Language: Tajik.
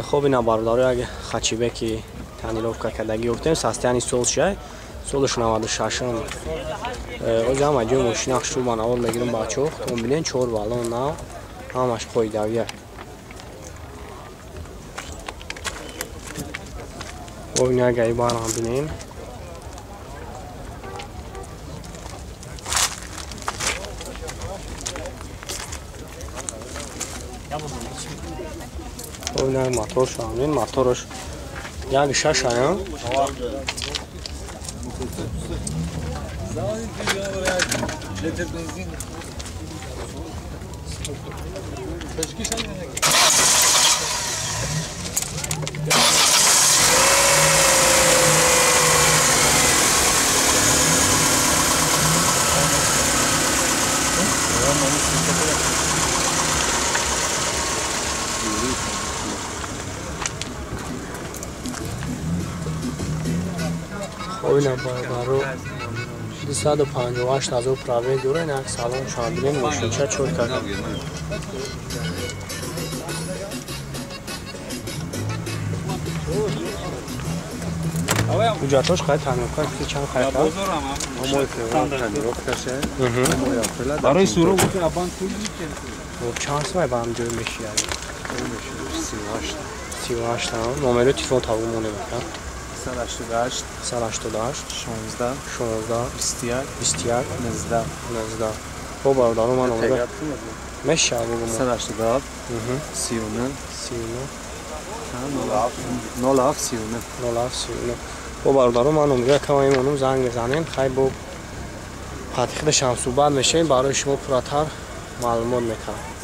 Хоб ина бародаро як хачибеки тонировка кардагӣ ёфтем, состояни сол шай, солаш 96-м. Оз ҳама ҷои мошина хушрӯ ба навор мегирам бачаҳо, худтон бинен, 4 баллон нав, ҳамаш қоидавия. Хоб ина гаи барам бинем. Хоб ина моторш ҳамин, моторш 1.6 ая. Хоб ина бародаро 258 ҳазор пробег дора, ин як салон шамбинен, мошинча чор карда. Ҳуҷҷатош қай тонировка чанд қайта? Барои суру чанд сомай ба ҳам ҷой мешияд? 38. 38. Номери телефон табу монем ака. 188 188 16 16 21 21 19 19. Хоб бародаро ман номера мешавад бугум. 187 39 39 07 39 07 39. Хоб бародаро ман номера кама имонум, занг мезанем, хай бо патихидашам суҳбат мешавем, барои шумо пурратар маълумот метаҳам.